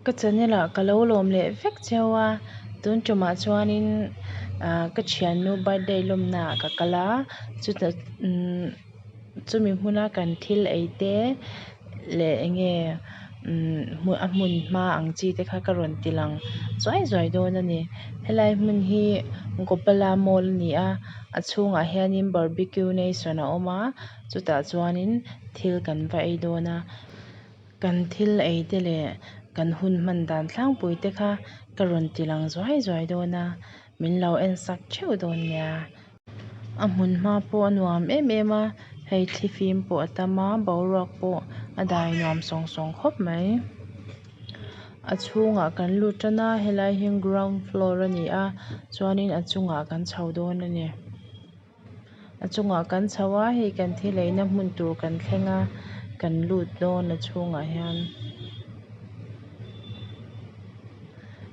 Ka channel ah ka lo lawm leh vek cheu a, tun tumah chuanin ah ka thiannu birthday lawmna ah ka kal a, chutah umm chumi hmuna kan thil ei te leh eng nge umm a hmun hma ang chi te kha ka rawn ti lang zuai zuai dawn a ni helai hmun hi gopala mall a ni a a chhungah hianin barbeque nation a awm a chutah chuanin thil kan va ei dawn a. Kan thil ei te leh kan hun hman dan tlangpui te kha ka rawn ti lang zuai zuai dawn a min lo en sak theuh dawn nia. A hmun hma pawh a nuam em em a hei thlifim pawh a tam a boruak pawh a dai nuam sawng sawng khawp mai. A chhungah kan lut tan a helai hi ground floor a ni a chuanin a chungah kan chho dawn a ni. A chungah kan chho a hei kan thil eina hmun tur kan thleng a kan lut dawn a chhungah hian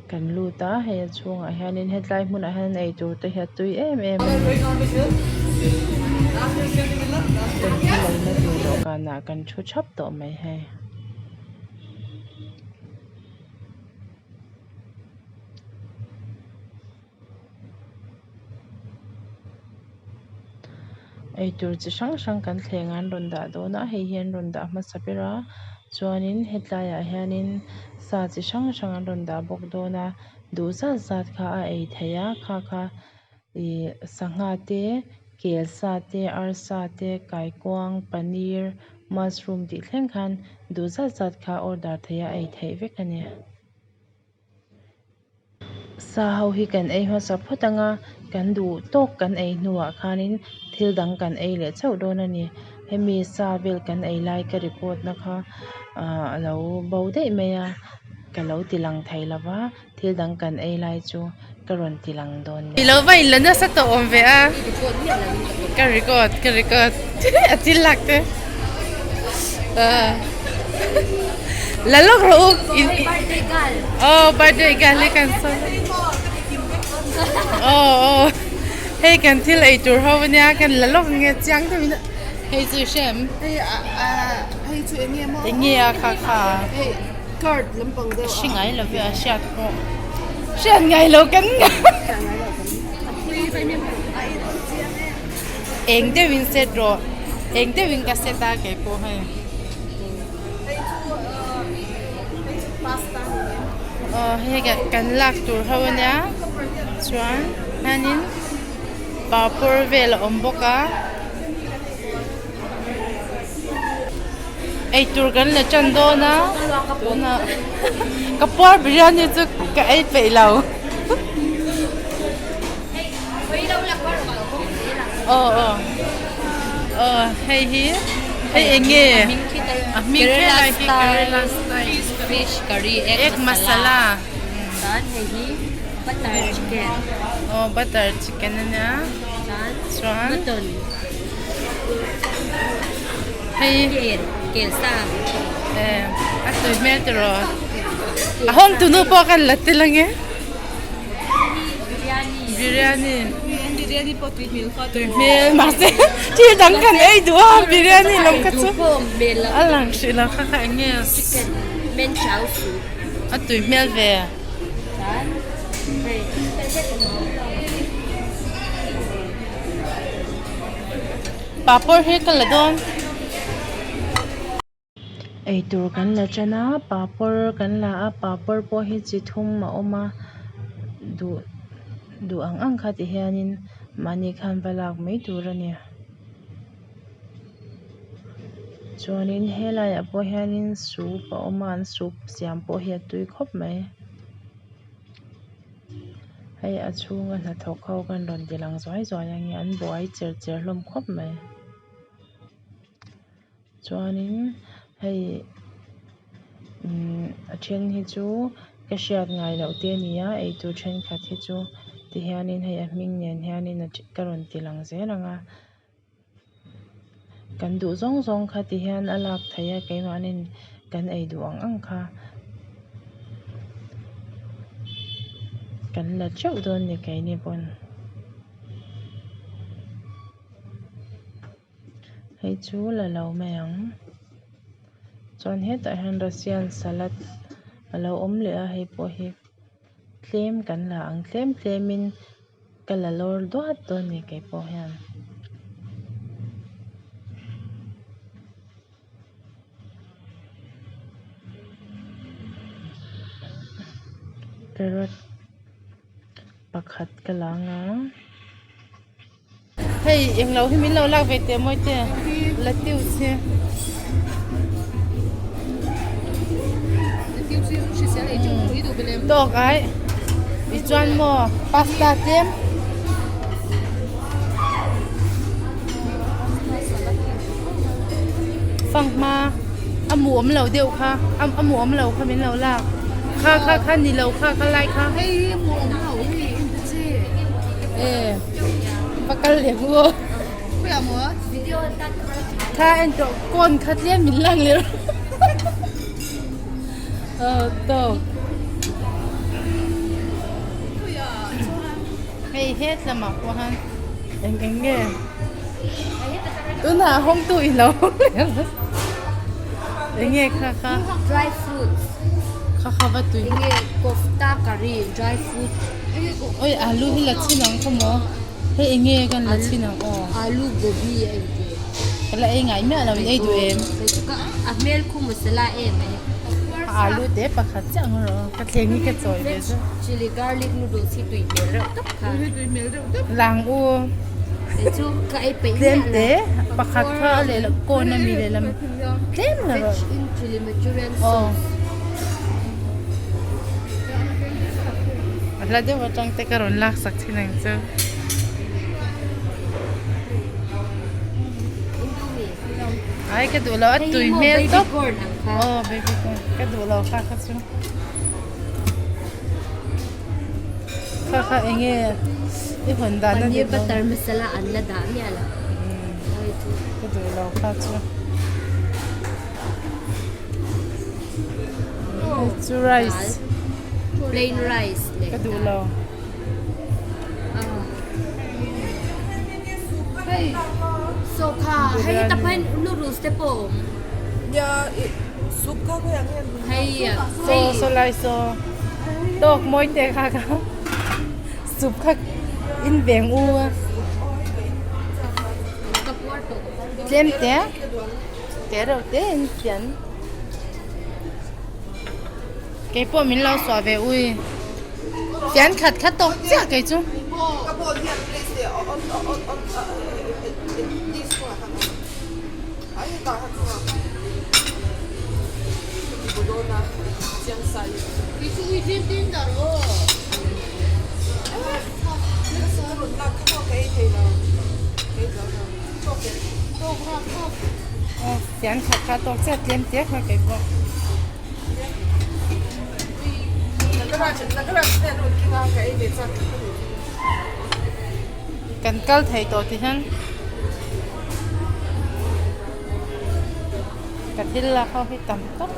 kan lut a hei a chhungah hianin hetlai hmunah hian eitur te hi a tui em em a ni kan thil eina tur dawhkanah kan thu thap tawh mai hei. Eitur chi hrang hrang kan thleng a an rawn dah dawn a hei hi an rawn dah hmasa ber a chuanin hetlaiah hianin sa chi hrang hrang an rawn dah bawk dawn a duh zat zat kha a ei theih a kha kha ihh sangha te kel sa te arsa te kaikuang paneer mushroom tih thleng khan duh zat zat kha order theih a ei theih vek a ni. Sa ho hi kan ei hmasa phawt ang a kan duh tawk kan ei hnuah khanin thil dang kan ei leh chauh dawn a ni hemi sa vel kan ei lai ka record na kha ahh a lo bo daih mai a ka lo ti lang thei lo va thil dang kan ei lai chu ka rawn ti lang dawn nia. I lo va in la nasa tawh awm ve a ka record ka record a thil lak te la lawk rawh u oh birthday girl hi kan sawi oh oh hei kan thil ei tur ho ania kan la lawk nge chiang deuh in hei chu i hre em hei chu eng nge maw eng nge a kha kha hei card lampang deuh a hre ngai lo ve a hriat pawh hriat ngai lo kan eng deuh in set rawh eng deuh in ka set a kei pawh hei aw hei kan lak tur ho ania chuan hianin papawr vel a awm bawk a. Eitur kan la tan dawn a tunah ka puar biryani chu ka ei peih lo aw aw aw hei hi hei eng nge a hming khi lai khi kerala style fish curry egg masala chuan hei hi butter chicken aw butter chicken ania chuan mutton hei kel kel sa eh a tui hmel tiraw a hawng tunu pawh kan la tel ange biryani biryani biryani pawh tui hmel kha tui hmel mahse thil dang kan ei duh a biryani lam kha chu a lang hrih lo kha kha eng nge chicken men chau soup a tui hmel ve. Chuan hei Papawr hi ka la dawn. Eitur kan la tan a papawr kan la a papawr pawh hi chi thum a awm a duh duh ang ang kha ti hianin mahni khan va lak mai tur a ni. Chuanin helaiah pawh hianin soup a awm a an soup siam pawh hi a tui khawp mai. Hei a chhunga hnathawk ho khan rawn ti lang zuai zuai ang e an buai cher cher hlawm khawp mai. Chuanin hei umm a then hi chu ka hriat ngai loh te a ni a eitur thenkhat hi chu tihianin hei a hming nen hianin ka rawn ti lang zel ang a. Kan duh zawng zawng kha ti hian a lak theih a keimahni'n kan ei duh ang ang kha kan la teuh dawn ni keini pawn. Hei chu la lo mai ang chuan hetah hian russian salad. A lo awm leh a hei pawh hi tlem kan la ang tlem tlem in ka la lawr duat dawn a ni keipawh hian. Carrot pakhat ka la ang a. Hei englo hi min lo lak ve teh mawi te lettuce hi. Tawk ai tichuan maw pasta tlem. Fanghma a mu awm lo deuh kha a mu awm lo kha min lo lak kha kha kha ni lo kha kha lai kha. Hei hi mu awm lo hei in ta che. E va kal leh mu aw. Khawiah maw? Kha en tawh kawn kha tlem min lang leh rawh. Aw tawk. Hei het lamah pawh han eng eng nge tunah hawng tu i lo eng nge kha kha dry fruits kha kha va tui eng nge kofta curry dry fruit oi alu hi la chhin ang khaw maw hei eng nge kan la chhin ang aw alu gobi a inti ka la ei ngai miah lo in ei duh em a hmel khu masala em ai. Alu te pakhat chiah ang rawh ka thleng hi ka chawi ve chu. Chili garlic noodles hi tui hmel reuh tak kha. Tui hmel reuh tak. Lang u. Kei chu ka ei peih miah lo. Tlem te pakhat kha a leh kawn a mi lehlam tlem la rawh. Veg in chili manchurian sauce. A hla deuh atang te ka rawn lak sak thin ang chu. Ai ka duh lo a tui hmel tawp aw baby corn ka duh lo kha kha chu kha kha eng nge i hawn dan a paneer butter masala an la dah miah lo ka duh lo kha chu chu rice plain rice ka duh lo. Hei saw kha hei ta phain noodles te pawh a awm. Nia ih soup kha khawiah nge an hei saw saw lai saw tawk mawi te kha kha soup kha in veng u a tlem te te reuh te in siam keipawh min lo suah ve ui. Fian khat kha tawk chiah kei chu. Fian khat kha tawk chiah tlem te kha kei pawh. Kan kal thei tawh ti hian ka thil lak ho hi tam tawp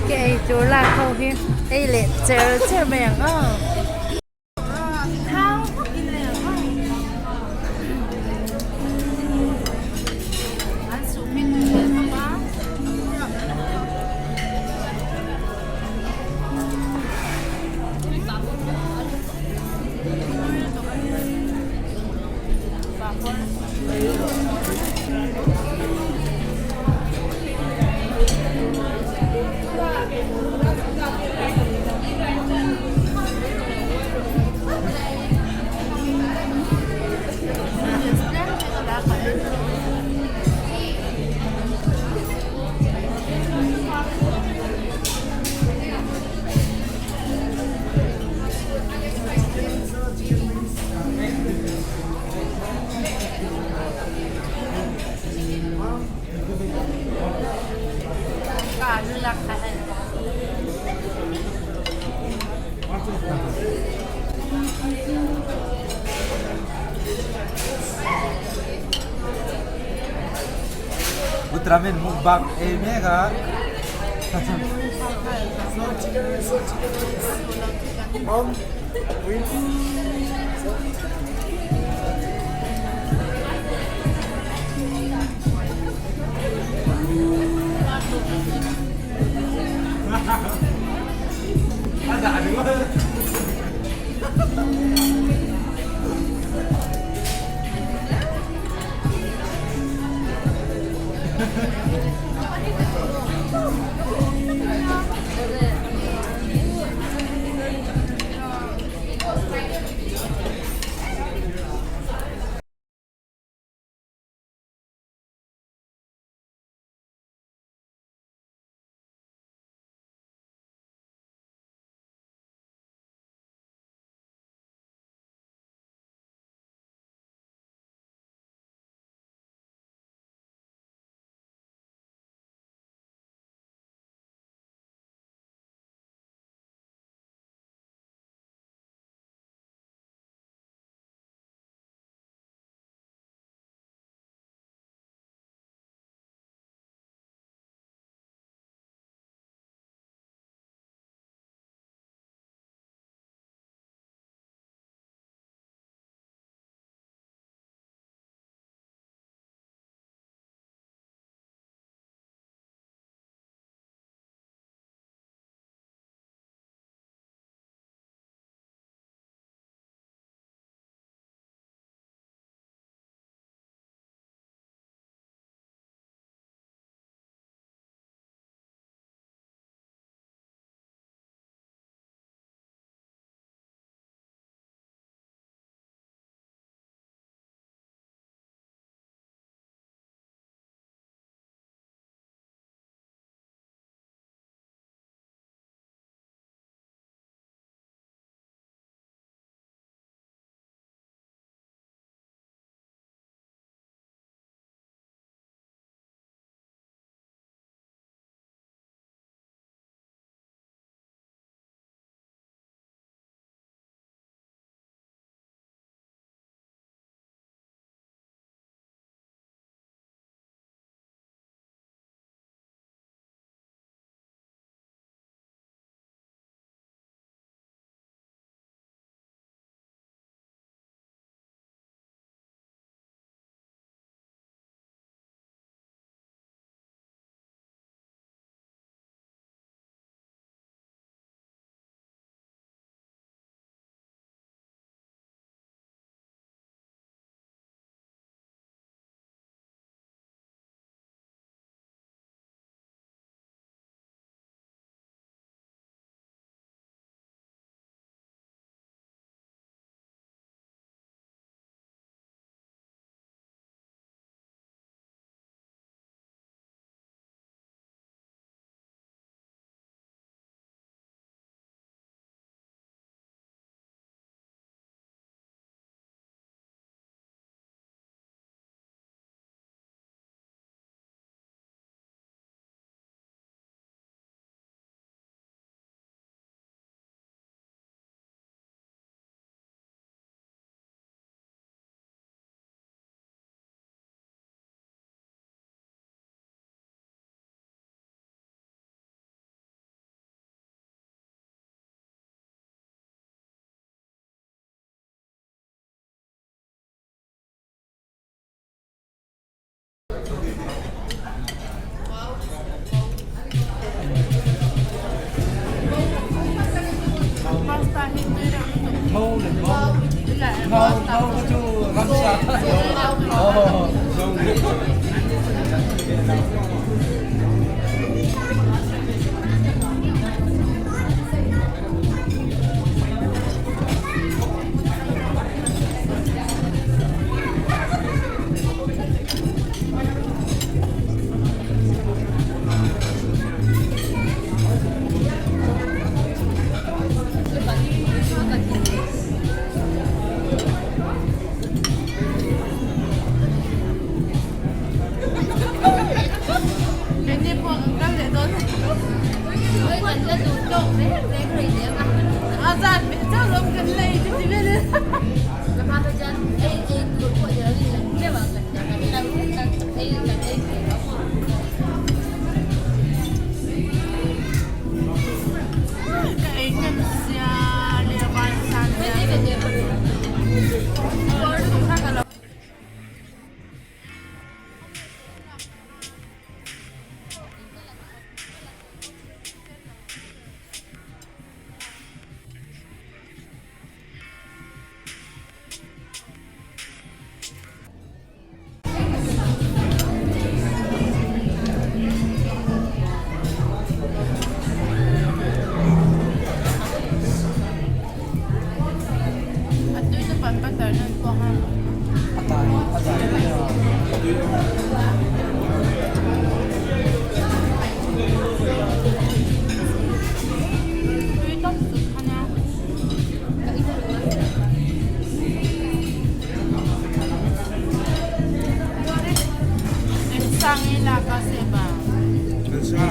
ka ei tur lak ho hi ei leh cher cher mai ang aw. Utramin mukbang ei mek a.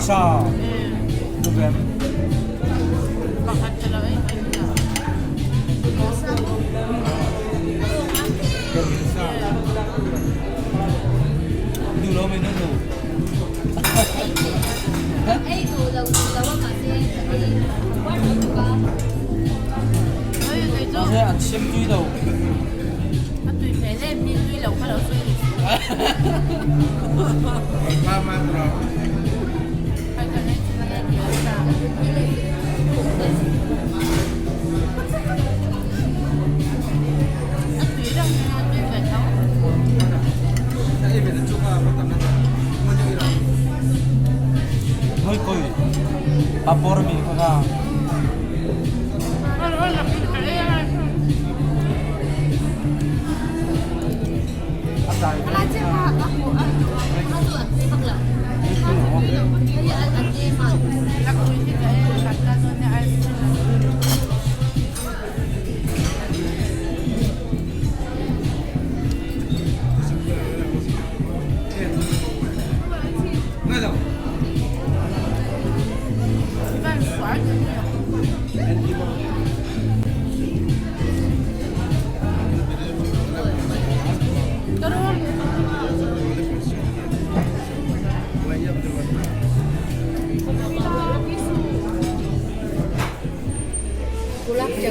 Sa. Duh em? Pakhat ka lo ei mai huna. Duh lo mai na duh. Ei duh lo duh lo a mahse ka ei var lutuk a. Mahse an siam tui lo. A tui hmel em hi tui lo kha lo sawi ni suh. A tui reng hi a tui ve tho. Hoi koi papor mi kha kha.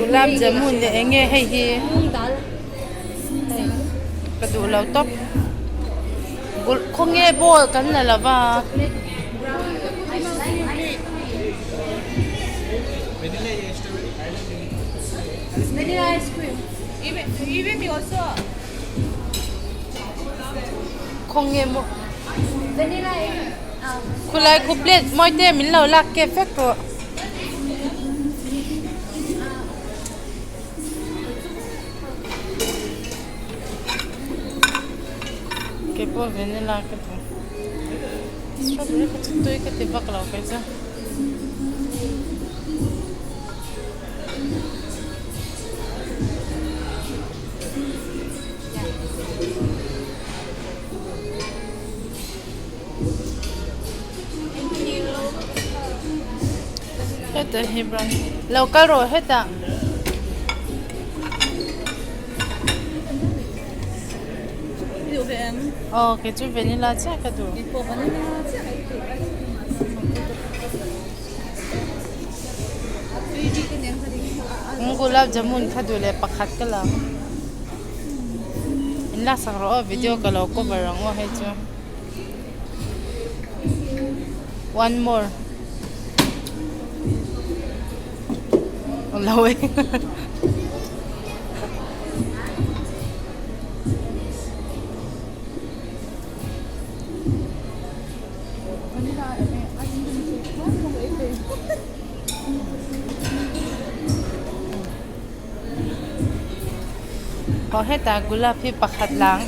Gulab jamun leh eng nge hei hi ka duh lo tawp khawnge ball kan la lo va. Khawnge maw khulai khu plate mawi te min lo lak kep vek rawh. Keipawh vanilla ka duh strawberry kha chu tui ka ti vak lo kei chu. Heta hi brownie lo kal rawh hetah. Aw kei chu vanilla chiah ka duh. Gulab jamun kha duh leh pakhat ka la ang. In lak sak rawh aw video ka lo cover ang aw hei chu. One more. Lo e. Aw hetah gulab hi pakhat lang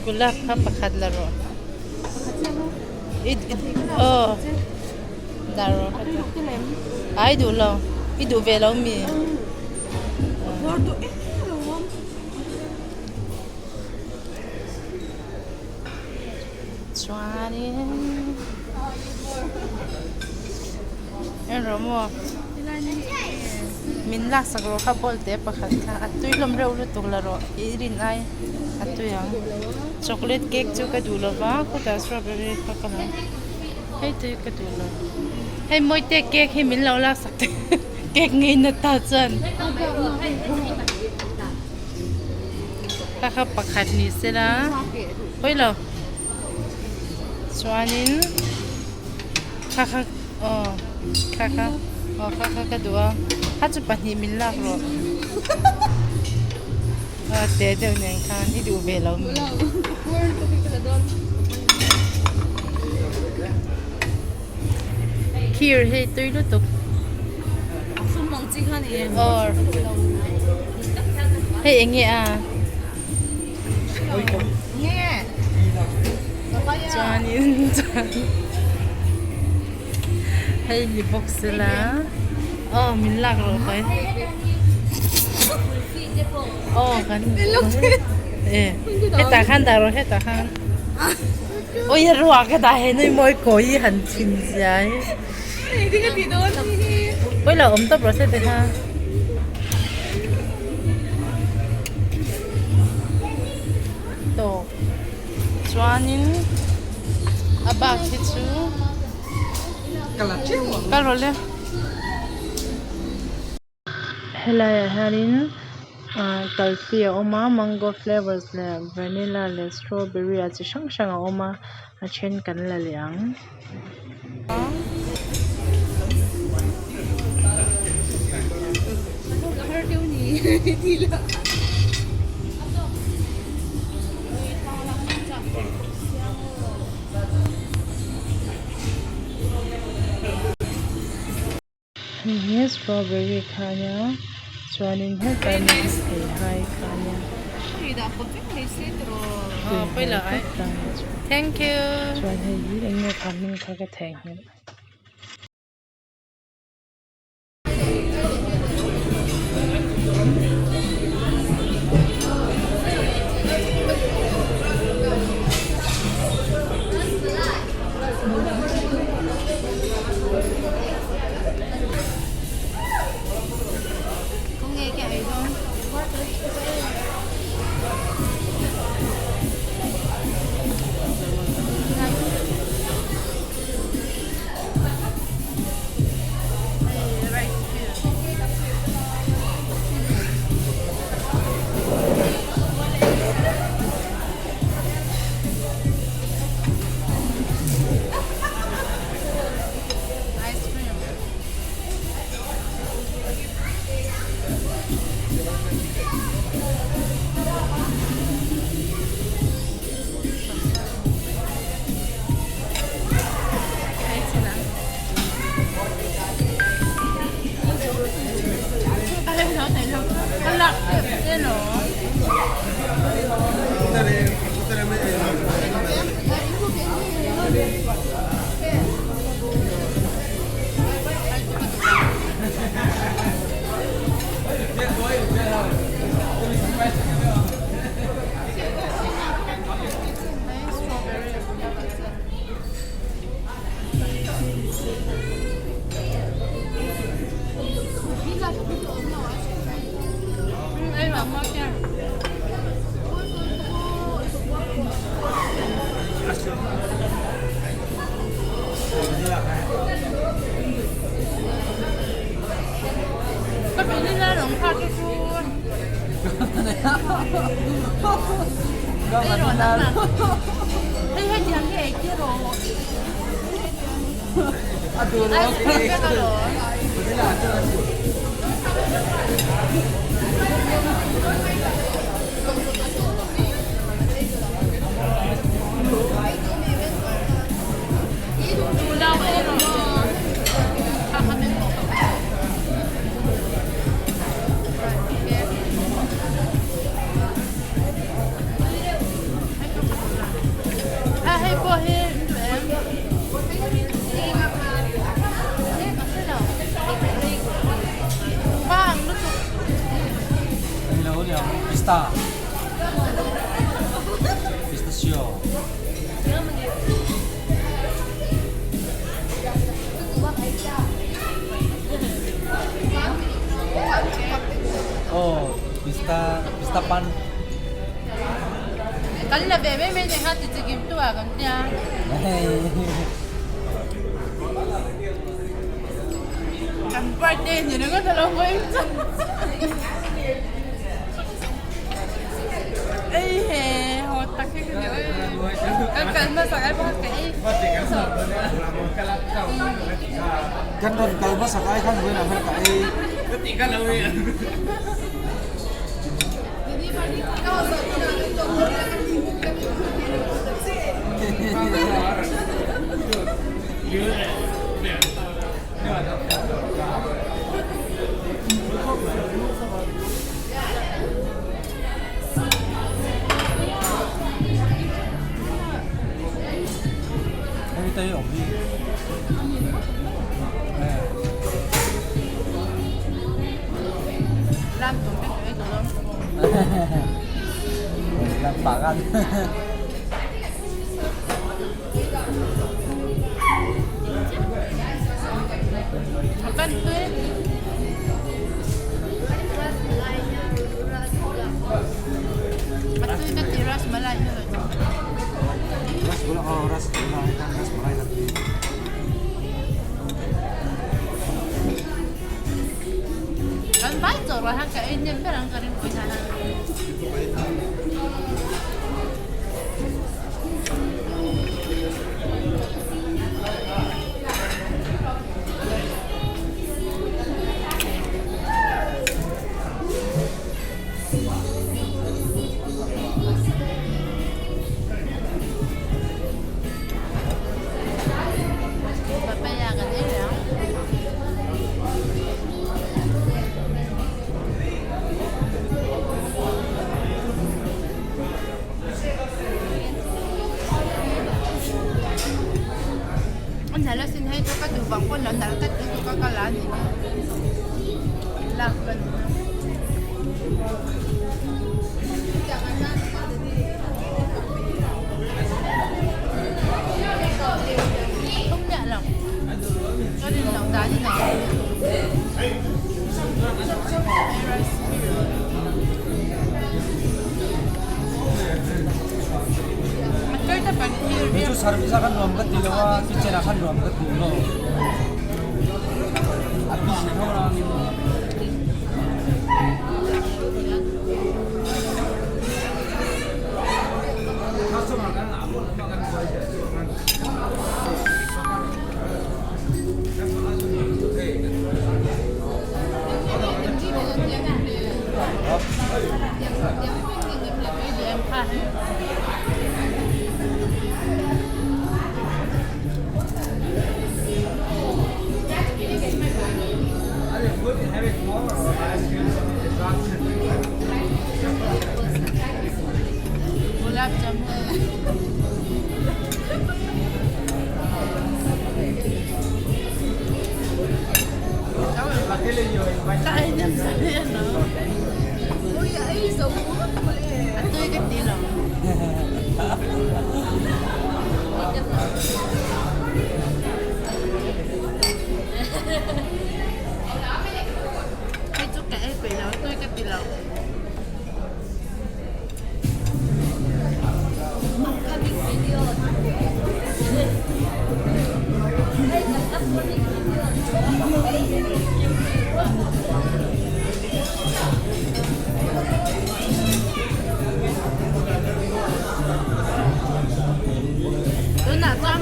gulab kha pakhat la rawh aw dah rawh ai duh lo i duh ve lo mi. Chuanin en rawh maw min laksak rawh kha ball te pakhat kha a tui hlawm reuh lutuk la rawh i rin ai a tui ang chocolate cake chu ka duh lova khutah strawberry kha ka hmu hei te ka duh lo hei mawite cake hi min lo laksak teh cake ngei na ta chuan kha kha pakhat ni sela pawi lo chuanin kha kha aw kha kha aw kha kha ka duh a kha chu pahnih min lak rawh aw te deuh nen khan i duh ve lo mi Khir hi tui lutuk. Aw. Hei eng nge a? Chuanin chuan hei ni bawk sela aw min lak rawh kai. Aw kan e hetah khan dah rawh hetah khan. Ui a ruak a dah he nui mawi kawi hi han chhin zia hi. Pawi lo awm tawp rawh se ti kha. Tawk. Chuanin a bak hi chu kal rawh le. Helaiah hianin ah kulfi a awm a mango flavours leh vanilla leh strawberry a chi hrang hrang a awm a a then kan la leh ang. Hei hi strawberry kha a nia chuanin hetlai hmun hi theihai kha a nia tui hmel tak tak a ni chuan hei hi eng nge kha hming kha ka theihnghilh. Kan la ve mai mai nei kha ti chikim tu ah kan tia. Kan birthday ni ringawt a lo hawi chuan. Ei he haw tak hi ka ni oi. Kan kal hmasak ai pawh ka ei. Kan rawn kal hmasak ai khan vawiinah khan ka ei. Hei te hi awm hi. Lam pagan. Rasgulla aw rasgulla hei khan rasmalai kha tui. Kan vai chawh rual hian ka ei hnem ber ang ka ringpui hna hian. Papaya kan ei reng. A nalh asin hei chu ka duh vang pawn lo nalh ka ti lutuk a ka la ni hi lak ka ni a. Thum miah lo ka rin loh dan in a awm. Hei chu service a khan nuam ka ti lo a kitchen ah khan nuam ka ti lo a busy tho rangin. Gulab jamun. Ka ei hnem sa hle a no. A tui ka ti lo. Hei chu ka ei peih lo, a tui ka ti lo. Tunah chuan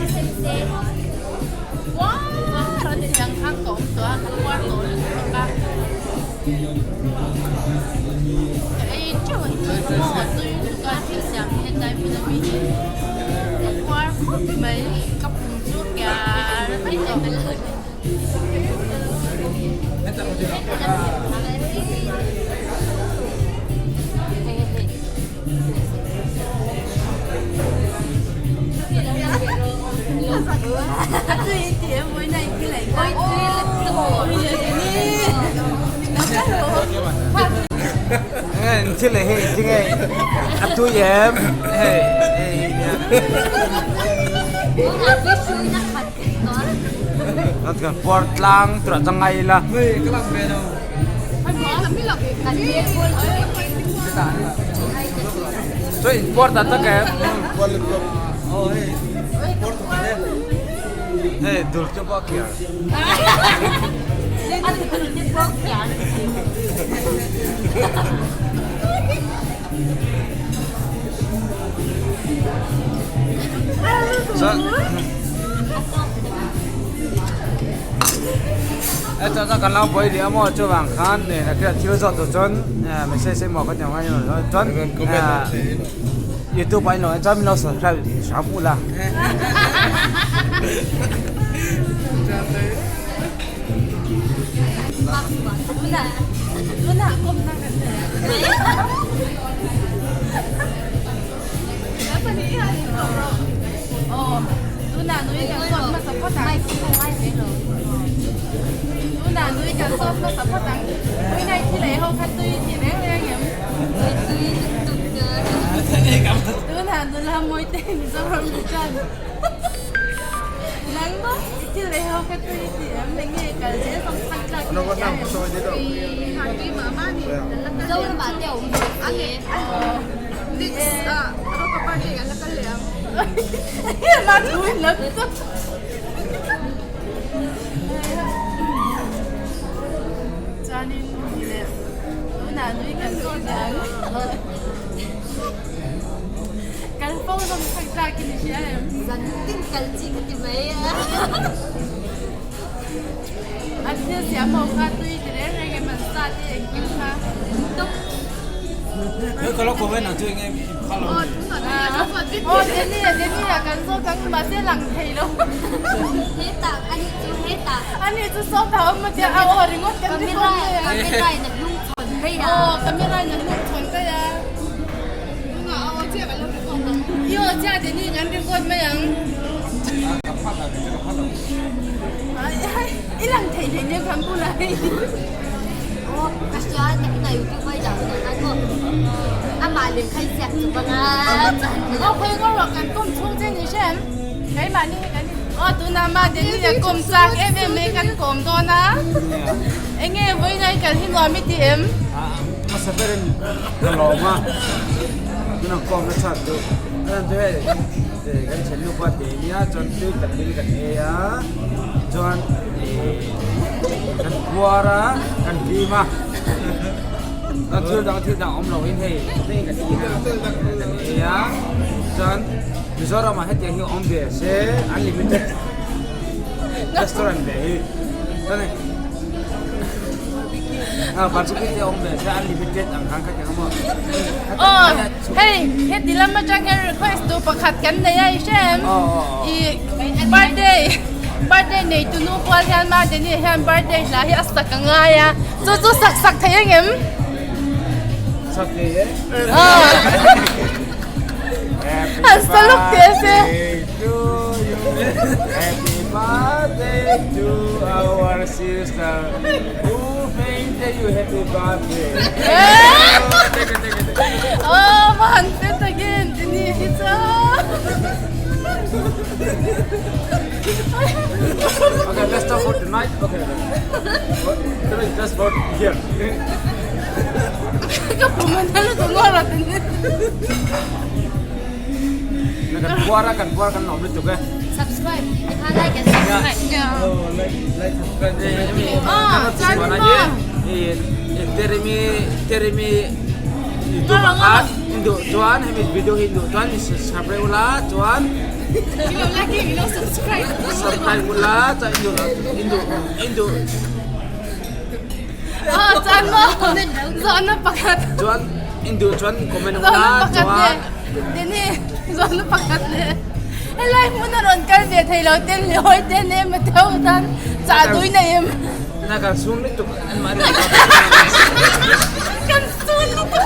Puar an ti ang khan ka awm tawh a, ka puar tawh lutuk a. Ka ei teuh ang tih kha maw a tui lutuk a thil siam hi hetlai hmun ami hi ka puar khawp mai ka pum chu kiar vek tawh. Thil leh hei tinge a tui em hei puar tlang tura changai ila. Chuan in puar ta tak em? Hei dul chu pawh a kiar. Chuan heta chuan kan lo buai leh a maw chuvang khan thil zawh tur chuan message emaw ka ti ang chuan youtube ah in lo en chuan min lo subscribe hram ula. Ma thu in lo ti chu. Chuanin ni leh tunah nui kan zawt leh ang. Kal fo zawng chak tlak in i hria em? Zan tin kal chi ka ti mai a. An thil siam ho kha tui ti reng reng em an sa te engkim kha top. Ka lo comment ang chu enge in phal lo. Aw Denny a Denny a kan zawt ang mahse lang thei lo. Hetah ani chu hetah. Ani chu sawt a awm a tia a aw ringawt kan record mai a. Camera in a hnung chhawn daih a. Aw camera in a hnung chhawn daih a. I aw chiah Denny kan record mai ang. I lang thei hlei nia kan bulah hei. Aw ka hria nakinah youtube a i dah hunah khan maw amah lem kha i ziak chawp anga. Aw khawi ngaw rawh kan kum chhung che ni hre em keimahni hi kan in aw tunah mah Denny a kawm chak em em mai kan kawm dawn a enge vawiin a i kal hi nuam i ti em? Hmasa berin ka lawm a tunah kawm na chhan chu chu hei kan thian nupa te nia chuan tui tak in kan ei a chuan kan khuar a kan hlim a thil dang thil dang awm lo in hei hei kan ei a kan ei a chuan Mizoram ah hetiang hi awm ve se unlimited restaurant ve hi chuan hei barbecue te awm ve se unlimited ang khan khatiang a maw Aw hei heti lam atang hian request tur pakhat kan nei a i hre em i birthday birthday nei tu nu pual hian Madeni hian birthday hla hi a sak a ngai a chu chu sak sak thei ang em? Sak thei e. An sa lawk teh se. Happy birthday to our sister who painted you happy birthday. Oh, man, fit again. Dini hi cha. Okay, let's talk for tonight. Okay. Okay. Just for here. Ka puman na lu ngor tin. Kan puara kan puara kan nom lutuk eh. Subscribe. Ikha like and subscribe. Oh, like like subscribe. Ah, chan ma. Terimi terimi YouTube khan hindu chuan hemi video hindu chuan subscribe ula chuan Ilo like ilo subscribe. Subscribe ula chuan hindu hindu hindu Ah, chan ma. Zon na pakhat. Chuan hindu chuan comment Zon na ula pakhat le. chuan Dini zon na pakhat le. Helai hmun a rawn kal ve thei lo ten leh hawi ten em a tho tan chah tui nei em. Na kan sun lutuk an mahni Kan sun lutuk.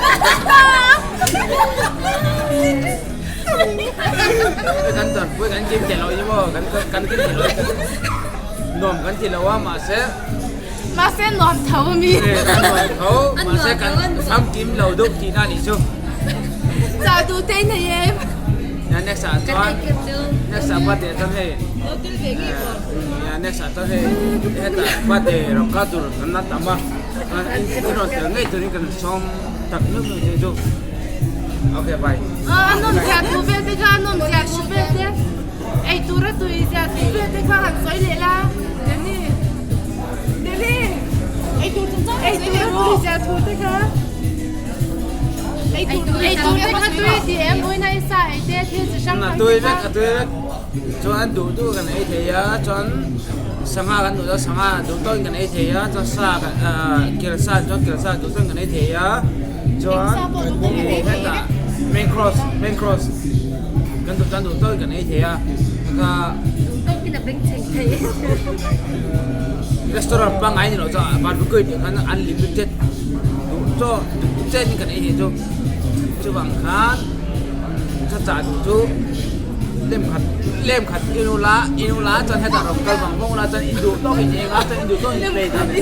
Kan tawn pui kan kim thei lo hi maw kan kan kim thei lo nuam kan ti lo a mahse Mahse nuam tho a mi. Nuam tho mahse kan famkim lo deuh tihna a nih chu. Chah duh te nei em. Next ah chuan next ah birthday chuan hei next ah chuan hei hetah birthday rawng kha tur kan la tam a in rawn tel ngei turin kan sawm tak meuh meuh che chu okay bye. A nawm zia thu vel te kha a nawm zia thu vel te ei tura tui zia thu vel te kha han sawi leh la Jenny Jenny ei tur tui zia thu te kha. Ei tur te kha tui ti em vawiin a i sa ei te thil chi hrang hrang A tui vek a tui vek chuan an duh duh kan ei thei a chuan sangha kan duh chuan sangha duh tawkin kan ei thei a chuan sa kel sa chuan kel sa duh tawkin kan ei thei a chuan hetah main cross main cross kan duh chuan duh tawkin kan ei thei a kha Duh tawkin a beng chheng thei. Restaurant pangngai ni loh chuan barbecue tih khan unlimited duh chaw duh chen in kan ei thei chu chuvang khan cha chah duh chu lem khat lem khat in ula in ula chuan hetah rawn kal vang vang ula chuan in duh tawk in eng a chuan in duh tawk in play ta ni.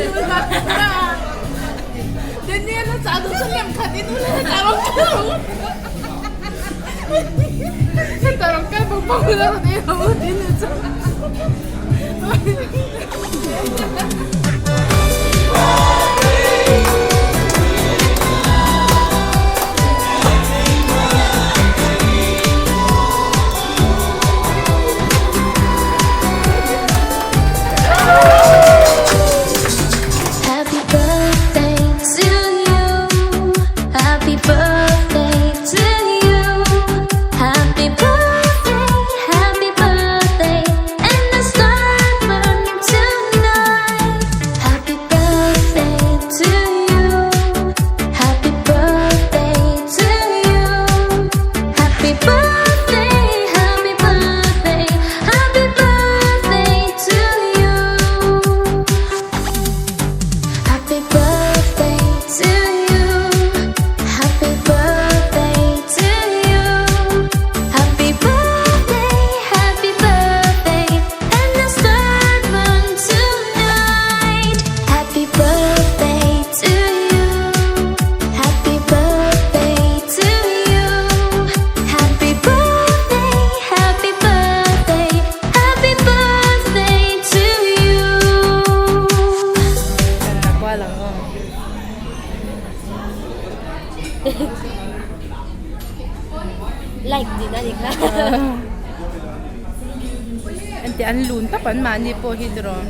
Heti an lun tawp an mahni pawh hi tiraw.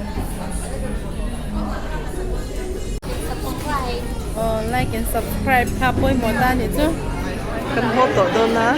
Aw like and subscribe kha pawimawh ta anih chu. Kan haw tawh dawn a.